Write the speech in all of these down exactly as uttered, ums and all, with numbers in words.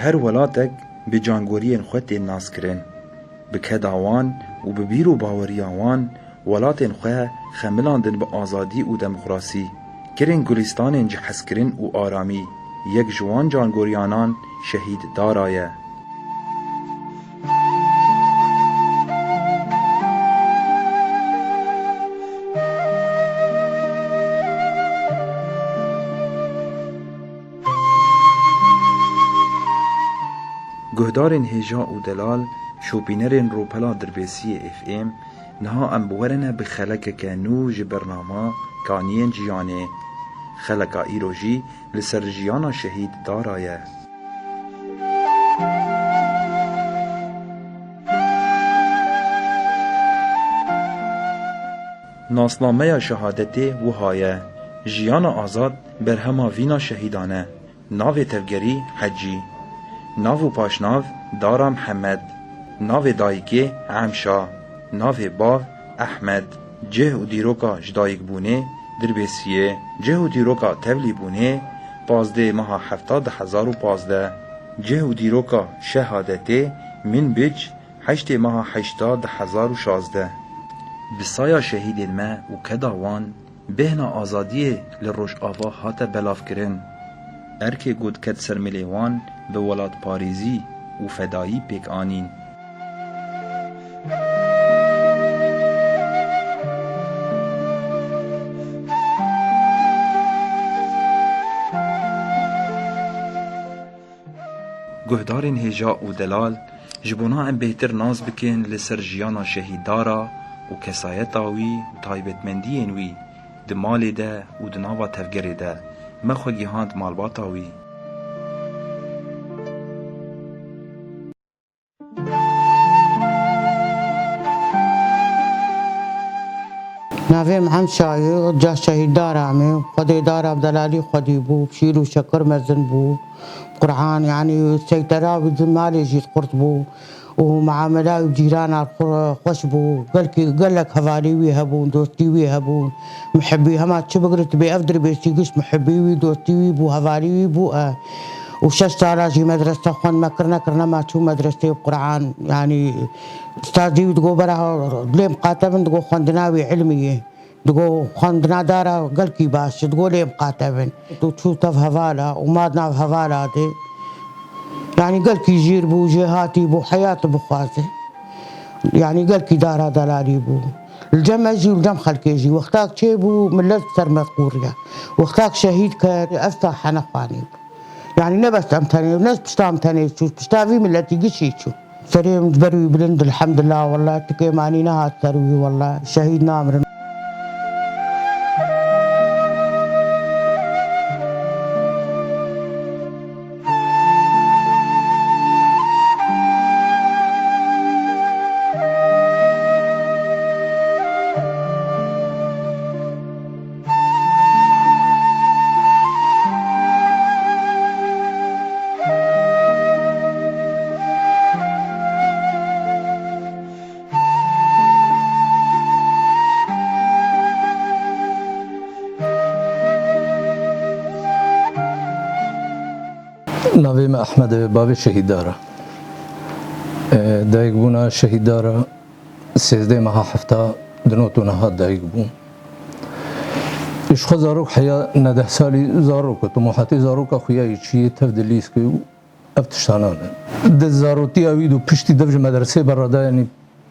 Her welatek bi cangoriyên xwe tên naskirin. Bi keda wan û bi bîr û baweriya wan welatên xwe xemilandin bi azadî û demokrasî, kirin gulistanên ji hezkirin û aramî. Yek ji wan cangoriyanan Şehîd Dara ye. Guhdarên hêja û delal, şopînerên Rûpela Dirbêsiyê F M, niha em bi we re ne bi xelekeke nû ji bernama Kaniyên Jiyanê. Xeleka îro jî li ser jiyana Şehîd Dara ye. Nasnameya şehadetê wiha ye: Jiyana azad berhema vîna şehîdan e. Navê tevgerî Hecî. Nav û paşnav Dara Mihemed. Navê dayikê Emşa. Navê bav Ehmed. Cih û dîroka ji dayikbûnê Dirbêsiyê. Cih û dîroka tevlîbûnê pazdeh meha hefta du hezar û pazdeh. Cih û dîroka şehadetê Minbic heştê meha heşta du hezar û şazdeh. Bi saya şehîdên me û keda wan bêhna azadiyê li Rojava hate belavkirin. Erkê ku diket ser milê wan bi welatparêzî û fedayî pêk anîn. Guhdarên hêja û delal, ji bona em bêhtir nas bikin li ser jiyana Şehîd Dara û kesayeta wî û taybetmendiyên wî di malê de û di nava tevgerê de, me xwe gihand malbata wî. Navê min Emşa ye, ca Şehîd Dara me. Xwedê Dara bi delalî xwedî bû, bi şîr û şekir mezin bû. Qur'an, yanî seytera wî di malê jî qurt bû û muamela wî cîrana xwe-, xweş bû. Gelkî, gelek hevalî wî hebûn, dostî wî hebûn. Muhibbî hema çi bigirî tu bê ev Dirbêsî gişt muhibbî wî, dostî wî bû, hevalî wî bû e. Û şeş sala jî medrese xwend, me kir nekir nema çû medreseyê bi Qur'an. Yanî ustazî wî digo bera lê miqate bin, digo xwendina wî ilmî ye. Digo xwendina Dara gelkî baş e, digo lê miqate bin. Tu çû tev hevala û ma di nav hevala de. Yanî gelkî jîr bû, jêhatî bû, heyat bixwaze. Yanî gelkî Dara delalî bû. Li cem me jî û li cem xelkê jî. Wextak çêbû, milet ser me diqûriya. Wextak şehîd ket, ev sahe nexwanî bû. Yanî ne bes em tenê, ne pişta em tenê çû, pişta vî miletî gişî çû. Serê min ji ber wî bilind, elhamdulillah, wallah, tikê manî nehat ser wî, wallah, şehîd namirin. Navê me Ehmed e, bavê Şehîd Dara. E, dayikbûna Şehîd Dara sêzdeh meha hefta di not û neha dayik bû. Ji xwe zarok heya, ne deh salî zarok e, timohatê zaroka xuya yî çi ye, tev dilîsk e û ev tiştanan e. Di zarotiya wî de piştî dev ji medresê berada, yanî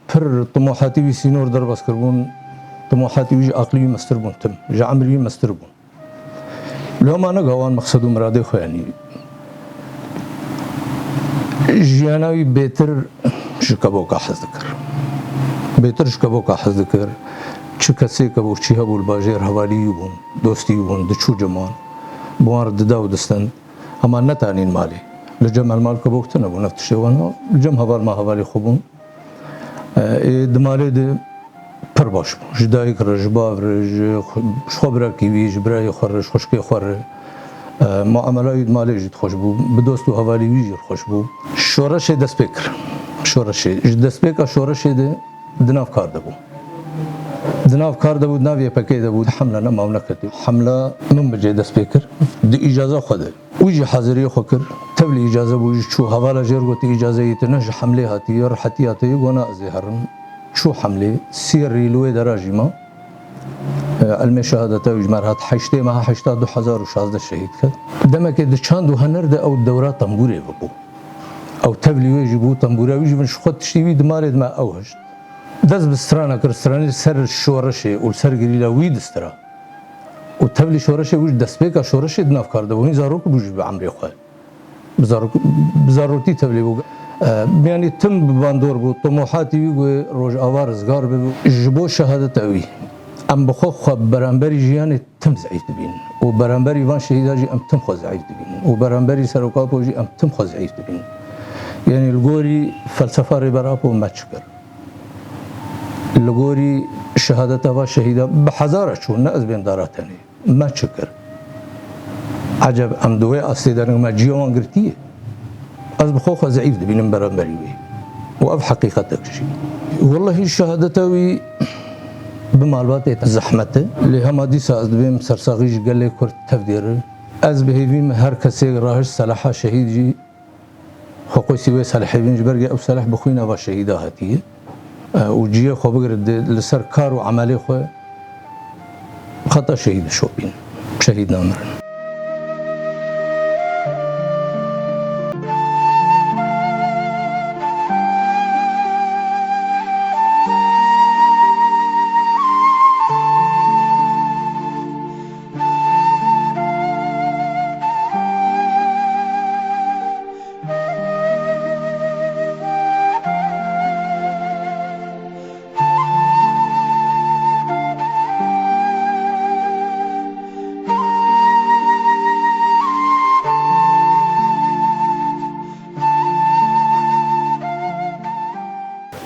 pir timohatî wî sînor derbas kiribûn, timohatî wî ji aqlî wî mestir bûn tim, ji emrî wî mestir bûn. Loma nega wan mexsed û miradê xwe, yanî jiyana wî bêtir ji kevoka hez dikir. Bêtir ji kevoka hez dikir. Çi kesê kevok çi hebû li bajêr hevalî wî bûn, dostî wî bûn, diçû cem wan, bi wan re dida û distend. Hema netanîn malê. Li cem helmal kevok tune bûn, ev tiştê wan, li cem heval ma hevalê xwe bûn. E, ê di malê de pir baş bû. Ji dayik re, ji bav re, ji xwe, ji xwe birekî wî, ji birayê xwe re, ji xwişkê xwe re, e, muamela wî di malê jî xweş bû. Bi dost û hevalî wî jî xweş bû. Şoreşê dest pê kir. Şoreşê. Ji destpêka şoreşê de di nav kar de bû. Di nav kar de bû, di nav Y P G de bû. Hemle nema û neketî. Hemla Minbicê dest pê kir. Di îcaza xwe de. Wî jî haziriyê xwe kir. Te Tevlî îcaze bû, jî çû hevala jê re gotî, îcaze yê te ne ji Hemlê hatiye, rihetiya te ye, got na ez ê herim. Çû Hemlê, sê rî li wê dera jî ma. E, ilmê şehadeta wî ji me re hat heştê meha heşta du hezar û şazdeh şehîd ket. Demekê di çand û huner de ew dewra tembûrê bibû. Ew tevlî wê jî bû, tembûra wî jî bin ji xwe tiştî wî di malê di me ew hişt. Dest bi strana kir, stranê li ser şoreşê û li ser gerîla wî distira. Û tevlî şoreşê bû, ji destpêka şoreşê di nav kar de bû. Hîn zarok bû jî bi emrê xwe. Bi zarok-, bi zarokî tevlî bû. E, yanî tim bi bandor bû. Tomohatî wî ku Rojava rizgar bibe. Ji bo şehadeta wî. Em bi xwe xwe bi beramberî jiyanê tim zeîf dibînin. Û beramberî van şehîda jî em tim xwe zeîf dibînin. Û beramberî Serok Apo jî em tim xwe zeîf dibînin. Yanî li gorî felsefa Rêber Apo me çi kir? Li gorî şehadeta va şehîda bi hezara çûn, ne ez bên dara tenê. Me çi kir? Eceb em di wê astê de ne, me cîya wan girtiye. Ez bi xwe xwe zeîf dibînim beramberî wê. Û ev heqîqetek jî. Wellahî şehadeta wî bi malbatê zehmet e. Lê hema dîsa ez dibêm sersaxî ji gelê Kurd tevdêre. Ez bi hêvî me her kesê rahişt selaha şehîd jî Xweqosî wê selehê bin, ji ber ku ew seleh bi xwîna va şehîda hatiye. E, û cihê xwe bigire di, li ser kar û emelê xwe xeta şehîd şopîn. Şehîd namirin.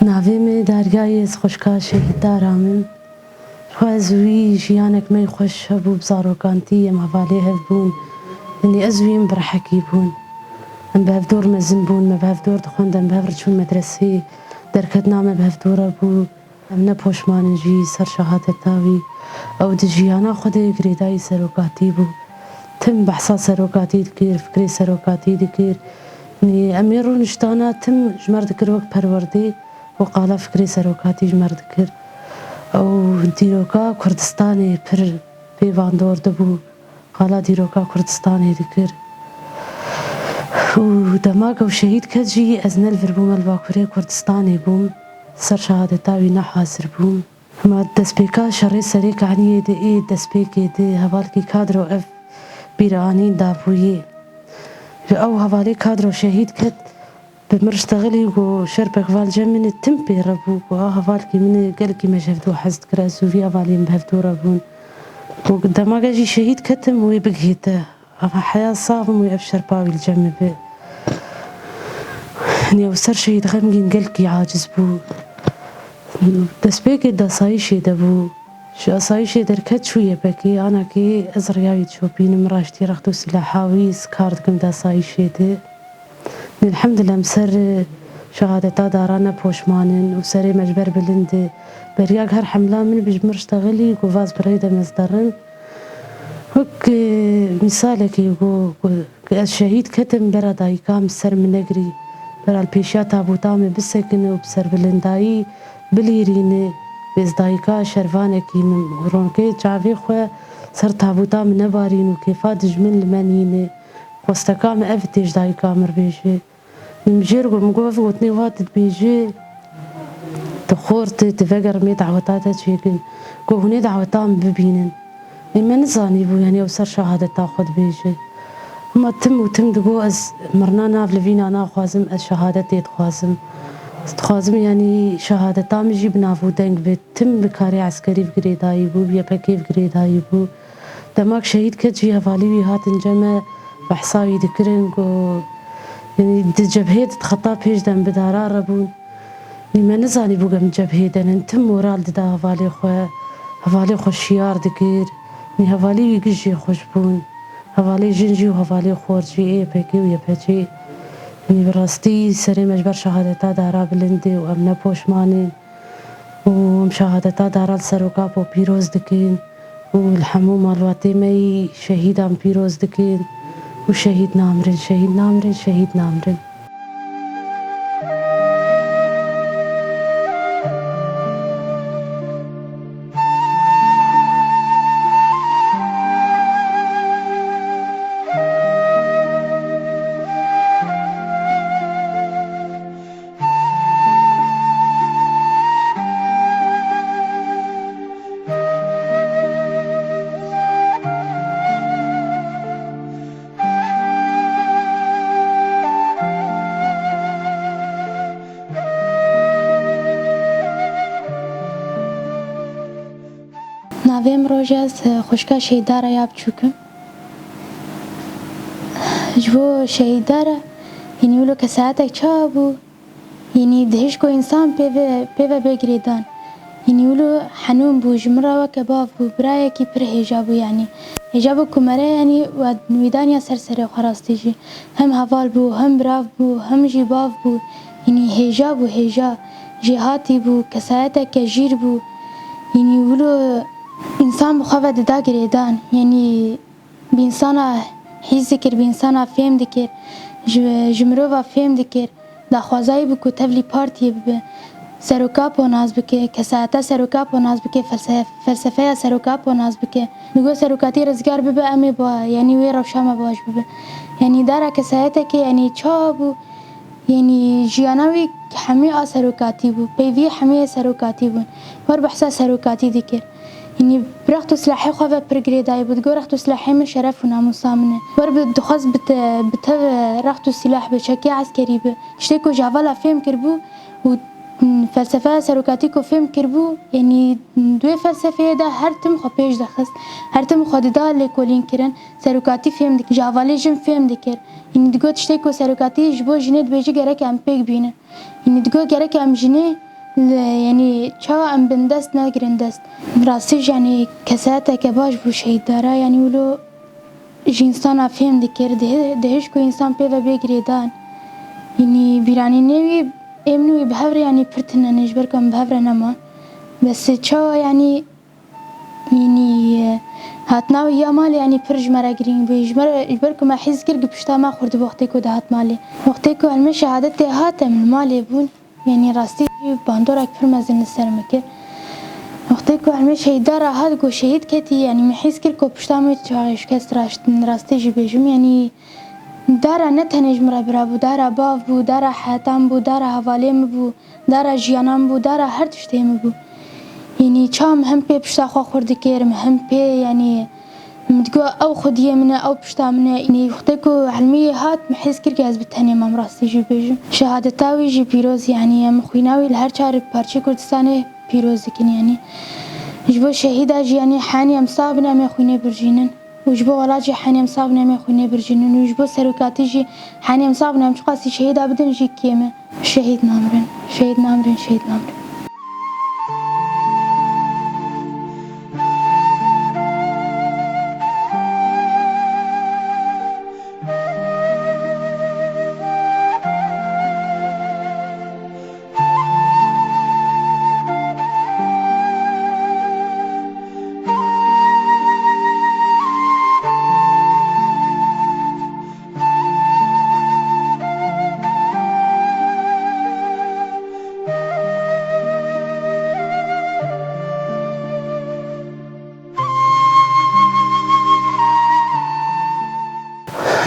Navê min Derya ye, ez xwişka şehîddara min. Xwez wî jiyanek me xweş hebû, bi zarokantî em hevalê hev bûn. Yanî ez wî em bi rehekî bûn. Em bi hevdor mezin bûn, me bi hevdor dixwend, em bi hev re çûn medresê. Derketina me bi hevdor re bû. Em ne poşman in jî ser şehadeta wî. Ew di jiyana xwe de girêdayî serokatî bû. Tim behsa serokatî dikir, fikrê serokatî dikir. Yanî em ê rûniştana tim ji me re dikir wek perwerdê. û qala fikrê serokatî ji me re dikir. Ew dîroka Kurdistanê pir pê bandor dibû, qala dîroka Kurdistanê dikir. Û dema ku ew şehîd ket jî ez ne li vir bûm, ez li Bakurê Kurdistanê bûm, ser şehadeta wî ne hazir bûm. Hema destpêka şerê serê Kaniyê de ê destpêkê de hevalkî kadro ev bîranîn dabûyê. Ji ew hevalê kadro şehîd ket, Bi mir ştexilî ku şerpek val cem min e, tim pê re bû ku a hevalkî min e, gelkî me ji hevdu hez dikir, ez û vî hevalî em bi hevdu re bûn. Ku demage jî şehîd ketim wê bigihê te. Ama heya sax bim wê ev şerpa wî li cem min be. Yanî ew ser şehîd xemgîn gelkî aciz bû. Destpêkê di asayîşê de bû. Ji asayîşê derket çû Y P G, anakê ez riya wî dişopînim, raştî rext û silaha wî, ez kar dikim di asayîşê de. Elhemdulillah, em ser, e, şehadeta dara ne poşman in û serê me ji ber bilind e. Beriya her hemla min bi ji mir ştexilî ku vaz bi rê de me zderin. Wek, e, mîsalekê ku, ku, ku ez şehîd ketim, bera dayika min ser min negirî. Bera li pêşiya tabuta min bisekine û bi serbilindayî bilîrîne. Bê ez dayika şervanekî min û ronkê çavê xwe ser tabuta min nebarîn û kêfa dijmin li me nîne. Xwesteka min ev tê ji dayika min re bêje. Min jê re got, min got, ev gotinê wa tu dibêjî, tu xort î, tu vegerî, em ê daweta te çêkin. Got, hûn ê daweta min bibînin. Ê me nizanîbû, yanî ew ser şehadeta xwe dibêje. Hema tim û tim digot, ez mirina nav livîna naxwazim, ez şehadetê dixwazim. Ez dixwazim, yanî şehadeta min jî bi nav û deng be. Tim bi karê eskerî ve girêdayî bû, bi Y P G ve girêdayî bû. Dema ku şehîd ket jî hevalî wî hatin cem me, behsa wî dikirin ku, yanî di cebhê de di xeta pêş de em bi dara re bûn. Yanî me nizanîbû ku em cebhê de ne, tim moral dida hevalê xwe, hevalê xwe şiyar dikir. Yanî hevalî wî giş jê xweş bûn. Hevalê jin jî û hevalê xort jî, ê Y P G û Y P G. Yanî bi rastî serê me ji ber şehadeta dara bilind e û em ne poşman in. û em şehadeta dara li Serok Apo pîroz dikin û li hemû malbatê me yî şehîdan pîroz dikin. û şehîd namirin, şehîd namirin, şehîd namirin. Navê min Roje, ez xwişka Şehîd Dara ya biçûk im. Ji bo Şehîd Dara, yanî wilo kesayetek çawa bû, yanî dihişt ku însan pê ve, pê ve bê girêdan. Yanî wilo henûn bû, ji min re weke bav bû, birayekî pir hêja bû yanî. Hêja bû ku mere yanî we wî daniya ser serê xwe rastî jî. Hem heval bû, hem birav bû, hem jî bav bû. Yanî hêja bû, hêja. Jêhatî bû, kesayeteke jîr bû. Yanî wilo însan bi xwe ve dida girêdan. Yanî bi însana hîs dikir, bi însana fêm dikir, ji, ji mirova fêm dikir. Daxwazayî bû ku tevlî partiyê bibe. Seroka ponaz bike, kesayeta seroka ponaz bike, felse-, felsefeya seroka ponaz bike. Digot serokatî rizgar bibe, em ê ba, yanî wê rewşa me baş bibe. Yanî dara kesayetekê, yanî çawa bû, yanî jiyana wî hemî a serokatî bû, peyvî hemî yê serokatî bûn. Wer behsa serokatî dikir. Yanî bi rext û silahê xwe ve pir girêdayî bû. Digot rext û silahê min şeref û namûsa min e. Wer bi dixwest bi te, bi tev rext û silah bi çekê eskerî bi. Tiştê ku ji hevala fêm kiribû û, m, felsefeya serokatî ku fêm kiribû, yanî, m, di wê felsefeyê de her tim xwe pêş dixist. Her tim xwe dida lêkolîn kirin. Serokatî fêm dikir. Ji hevalê jin fêm dikir. Yanî digot tiştê ku serokatî ji bo jinê dibêjî gerek em pêk bînin. Yanî digot gerek em jinê li, yanî çawa em bindest negirin dest. Rastî jî yanî kesayeteke baş bû Şehîd Dara. Yanî wilo ji însana fêm dikir, dihi-, dihişt ku însan pê ve bê girêdan. Yanî bîranînê wî ê min û wî bi hev re yanî pir tune ne, ji ber ku em bi hev re neman. Bes çawa yanî Yanî, e, hatina wî ya malê, yanî pir ji me re girîng bû. Ji me re, ji ber ku me hîs kir ku pişta me xurt bû wextê ku dihat malê. Wextê ku hilmê şehadetê hat, em li malê bûn. Yanî rastî jî bandorek pir mezin li ser min kir. Wextê ku hilmê Şehîd Dara hat, ku şehîd ketî, yanî me hîs kir ku pişta me çaxê şikest raştin, rastî jî bêjim. Yanî Dara ne tenê ji min re bira bû, Dara bav bû, Dara hetan bû, Dara hevalê min bû. Dara jiyanan bû, dara her tiştê min bû. Yanî çawa min hem pê pişta xwe xurt dikir, min hem pê, yanî min digot ew xwediyê min e, ew pişta min e. Yanî wextê ku hilmiyê hat, min hêz kir ku ez bi tenê mam, rastî jî bêjim. Şehadeta wî jî pîroz, yanî em xwîna wî li her çar parçeyê Kurdistanê pîroz dikin, yanî. Ji bo şehîda jî, yanî henî em sax bin, em ê xwînê birjînin. Û ji bo welat jî henî em sax bin, em ê xwînê birjînin. Û ji bo serokatî jî henî em sax bin, em çiqasî şehîda bidin jî kêm e. Şehîd namirin, şehîd namirin, şehîd namirin.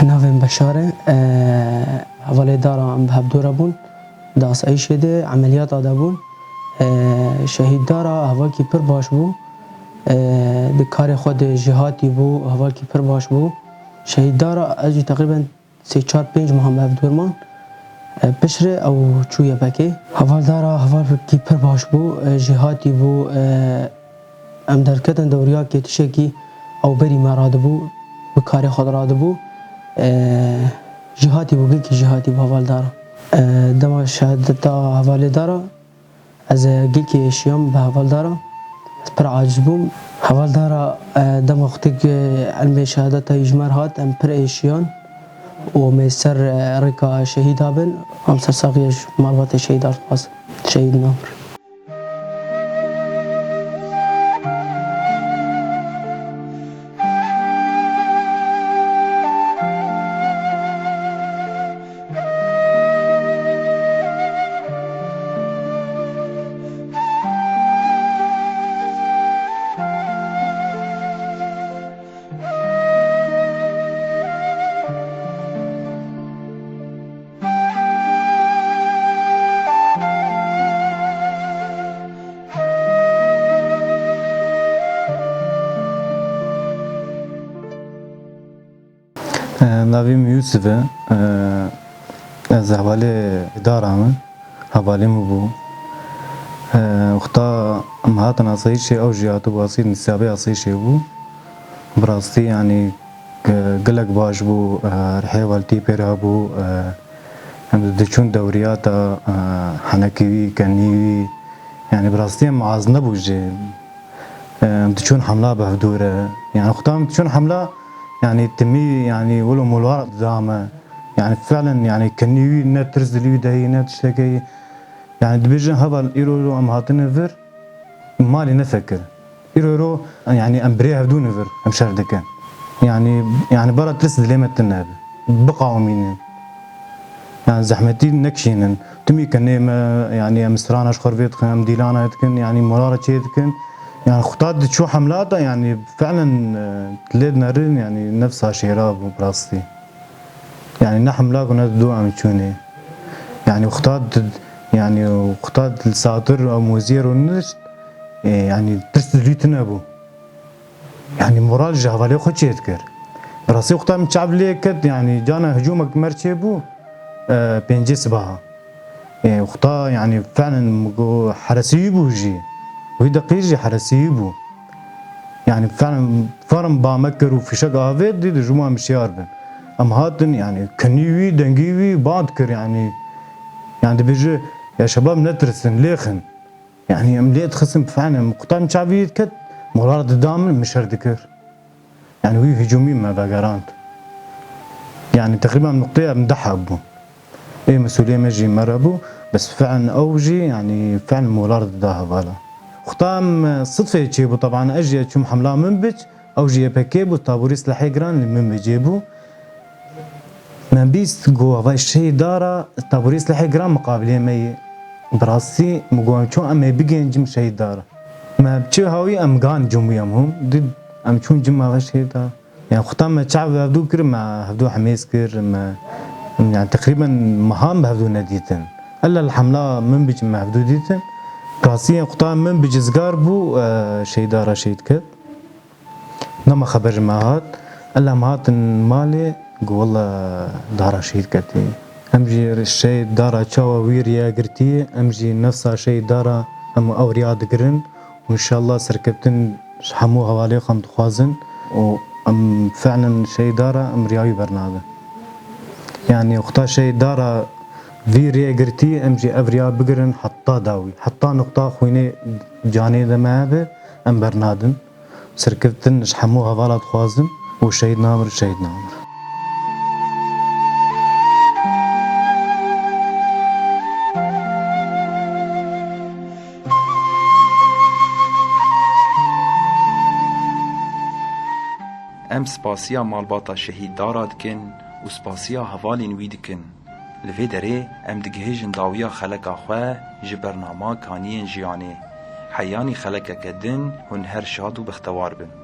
Navê min Beşar e. E, hevalê Dara em bi hevdû re bûn. Di asayîşê de emeliyata de bûn. E, şehîd Dara hevalkî pir baş bû. E, di karê xwe de jêhatî bû, hevalkî pir baş bû. Şehîd Dara ez jî teqrîben sê, çar, pênc mehan bi hevdû re man. E, piştre ew çû Y P G. Heval Dara hevalkî pir baş bû, e, jêhatî bû, e, Em derketin dewriya kê tiştekî ew berî me radibû, bi karê xwe diradibû. E, jêhatî bû, gelkî jêhatî bû heval Dara. E, dema şehadeta hevalê Dara, ez, e, gelkî êşiyam bi heval Dara. Ez pir aciz bûm. Heval Dara, e, dema wextê ku ilmê şehadeta wî ji me re hat, em pir êşiyan û em ê ser, e, rêka şehîda bin. Em sersaxiya ji malbatê şehîdan dixwazin. Şehîd namir. Navê min Yûsif e. E, ez hevalê dara me. Hevalê min bû. E, wexta em hatin asayîşê, ew jî hatibû asayîş, nisabê asayîşê bû. Bi rastî, yanî, ge-, gelek baş bû, e, rihê weltî pê re hebû, e, em diçûn dewriyata, e, henekî wî, kenî wî, yanî, bi rastî em az nebû jî. E, em diçûn hemla bi hevdû re. Yanî, wexta em diçûn hemla, yanî, timî, yanî, wilo molar dida me. Yanî, fi'len, yanî, kenî wî ne tirs dilî wî de heye, ne tiştekê. Yanî, dibêjin, heval, îro, îro em hatine vir, malê nefekir. Îro, îro, yanî, em bi rê hevdû ne vir, em şer dikin. Yanî, yanî, bara tirs dilê me tune be. Biqawimînin. Yanî, zehmetî nekişînin. Timî kenê me, yanî, em strana ji xwe vê dixin, em dîlana dikin, yanî, molara çê dikin. Yanî, xuta diçû hemla de, yanî, fi'len, e, lê dinerin, yanî, nefsa şêra bû, bi rastî. Yanî ne hemlak û ne dido em çûnê. Yanî wexta di, yanî wexta di satir û moziyê ro nişt, e, yanî tirs dilî tune bû. Yanî moral ji hevalê xwe çê dikir. Bi rastî wexta min çav lê ket, yanî cana hicûmek mer çê bû, e, pêncê sibaha. E, wexta, yanî, felen min got, heresî bû jî. Wî deqî jî heresî bû. Yanî, felen, ferm ba me kir û fişek avêt, dî dijû me em şiyar bin. Em hatin, yanî, kinî wî, dengî wî, bad kir, yanî. Yanî, dibêje, ya şebab netirsin, lêxin. Yanî, em lê dixistin, felen, qutan çavî ket, molar dida min, min şer dikir. Yanî wî hicûmî me vegerand. Yanî teqrîben nuqteyê em deh hebûn. Ê mesûlê me jî me re bû, bes fi'len ew jî, yanî fi'len molar dida hevala. Xuta em, e, sidfê çêbû, teban ez jî çûm hemla Minbic, ew jî Y P G bû, taborî silahê giran li Minbicê bû. Me bîst got, va şehîd dara, taborî silahê giran muqabilê me yê. Bi rastî min got, em çûn em ê bigihîjin şehîd dara. Me bi çi hawî em gan cimû em hûn. Dî em çûn cim me ve şehîd dara. Yani xuta me çav hevdû kir, me hevdû hemêz kir, me, yani teqrîben mehan bi hevdû nedîtin. Ella li hemla Minbic me hevdû dîtin. Rastî xuta Minbic zgar bû, e, şehîd dara şehîd ket. Nema xeber ji me hat. Ella em hatin malê, got, "Wella dara şehîd ketî." Em jî şehîd dara çawa wî riya girtî, em jî nefsa şehîd dara em ew riya digirin. Û înşallah serkeftin ji hemû hevalê xwe em dixwazin. Û em fi'len şehîd dara em riya wî bernadin. Yani xuta şehîd dara vî riya girtî, em jî ev riya bigirin heta dawî. Heta nuqta xwînê canê de me hebe, em bernadin. Serkeftin ji hemû hevala dixwazim û şehîd namir, şehîd namir. Em spasiya malbata şehîd Dara dikin û spasiya hevalên wî dikin. Li vê derê em digihêjin dawiya xeleka xwe ji bernama Kaniyên Jiyanê. Heyanî xelekeke din hûn her şad û bextewar bin.